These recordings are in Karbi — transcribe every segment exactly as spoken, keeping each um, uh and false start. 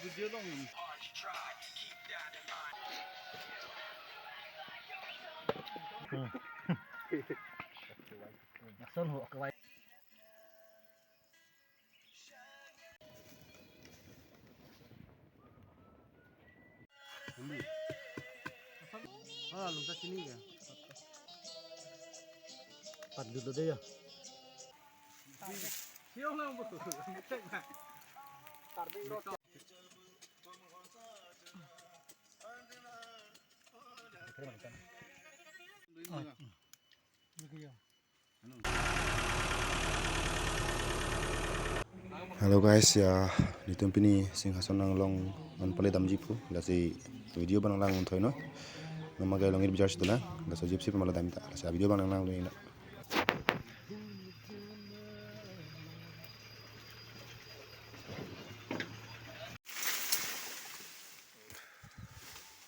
Lason ho kawai. Ah, lungta sini ya. Pat dulu deh ya. Hello guys, ya, nelitum pini Singhason anglong an pale damji pu, lasi video abang nanglang un thoi non. Nama gaya longit bijar situ na, lasi jeep si pemala dam ta, lasi video abang nanglang dun na.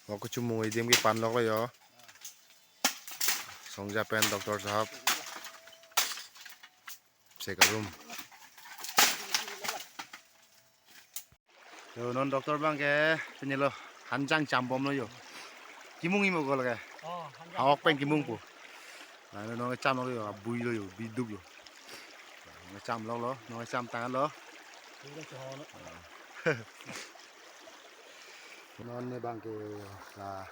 Wak kechomung adim ke panlok lo yo. Songja pen doctor sahab. Sek arum. Yo, non doctor abang ke pini lo hanjang chambom lo yo. Kimung imo gol ke. Oh, hanjang. Hawok pen kimung pu. Nah, non cham lo yo, abui lo yo, biduk lo. Non cham lo lo, non cham tang lo. Bui lo chehon. Non ne abang ke la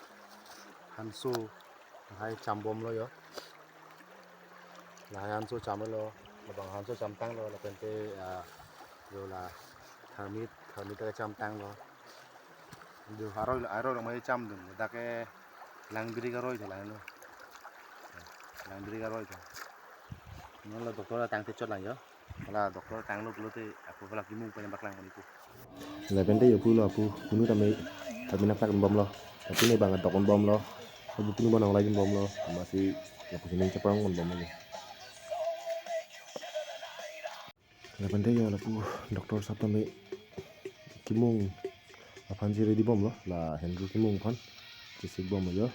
hanso hai chambom lo yo. Lahai hanso cham lo, labang hanso cham tang lo, lapen te, ah, yo la thermit, thermit ta cham tang lo. Yo aroi, aroi lo mai cham dun, dak ke langbirik aroi ta lang lo. Langbirik aroi ta. Non lo doctor tang te chot lang yo. Hala doctor tang lo pulote, ako hala kimung pen bak lang mani pu. Lapen te yo pulo apu, punu tame, tame nangplak bom lo. Tapi ne abang adok bom lo. Apu punu abang nanglai bom lo. Amatsi lapu sining cheprong bom lo. Lapen te yo lapu doctor sahab tame kimung aphan si ready bom lo. La Hendro kimung aphan chesik bom lo yo.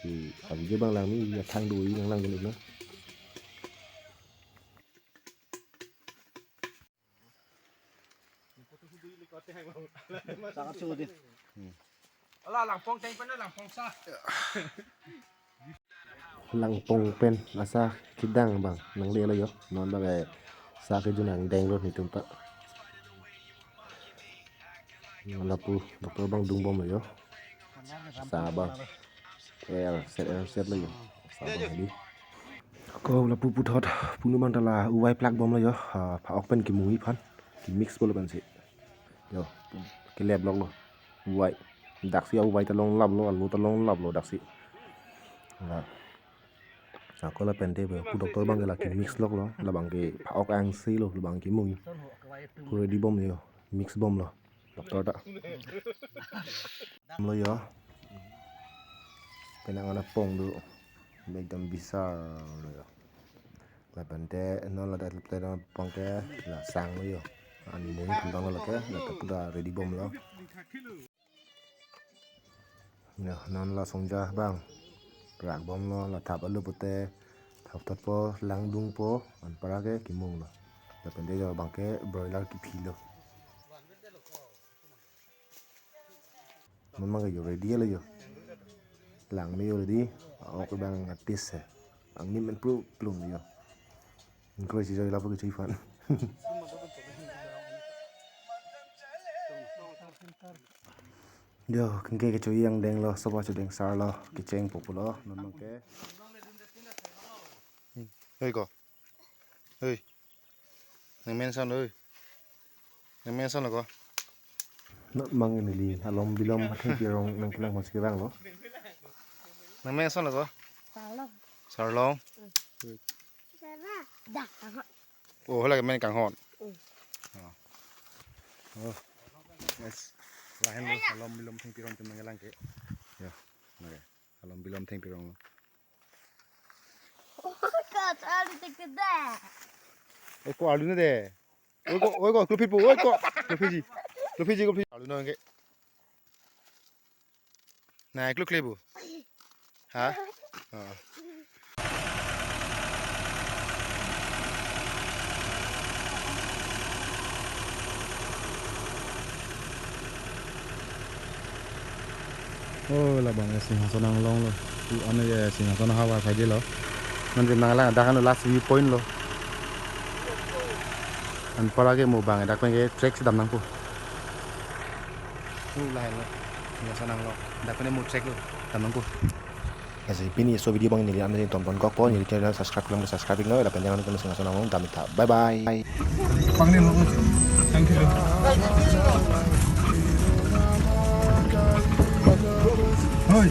Si abi je abang lang ni ya thang dui nanglang gini na. Sangat sulit. Hmm. Ala langpong teng pen langpong sa. Langpong pen asa kedang abang nangle lo yo. Non abang, eh, sa kejun angdeng lo nelitum ta. Lapu doctor abang dungbom lo yo. Sa abang. Er set, er set lo yo. Sa abang hadi. Ako lapu puthot punu abang ta la uvai plak bom lo yo. Ah, pha-ok pen kimungji aphan. Kimix bom lo pensi. Yo, kelep lok lo. Uvai. Daksi uvai ta longlap lo, alu ta longlap lo daksi. Nah. Ako lapen te pu doctor abang ke la kimix lok lo, labang ke pha-ok angse lo, labang kimung. Pu ready bom yo, mix bom lo. Doctor ta. Lo yo. Penang ana pong do. Ekdom bisar lo yo. Lapen te non ladak plate abang ke la sang lo yo. An mung thandang lo ke, la ta pura ready bom lo. Ya, non la songja abang. Rak bom lo, la thap alu pute. Thap thap po, langdung po, anpar ke kimung lo. Lapen te yo abang ke broiler kephi lo. Memang yo ready lo yo. Langme yo ready. Ako abang artist he. Angni men pro plum yo. Ingkoi si joy lapu kechui fan. Yo, kengke kechui angdeng lo, soba chudeng sar lo, kecheng popo lo, non abang ke. Hei ko. Hei. Nang mention lo, hei. Nang mention lo ko. Nang mang ini li, alom bilom atheng pirong nangkelang masih kelang lo. Nang mention lo ko. Sarlong. Sarlong. Hmm. Sarlong. Dah, kanghon. Oh, hala ke men kanghon. Hmm. Oh. Oh. Yes. Lahen lo, alom bilom atheng pirong tum nangkelang ke. Ya. Oke. Alom bilom atheng pirong lo. Oh, kacang di tek tek dah. Eh, ko alu na de. Oi ko, oi ko, klupit po, oi ko. Klupit ji. Klupit ji, klupit ji. Alu na ke. Na, kluk le bu. Ha? Ha. Oh, labang ke Singhason Anglong lo. Tu anu ya Singhason havar phaji lo. Nanti nanglang dak anu last view point lo. Anparke mo bang dak pen ke trek si dam nangpo. Tu lahai lo. Singhason Anglong. Dak pen mo trek lo. Dam nangpo. Lasi pini laso video abang neli an tonpon kokpo, neli channel subscribe lang subscribe iknon, lapen jangan lupa Singhason Anglong dam ik tha. Bye bye. Pangnil ho. Thank you. Hoi.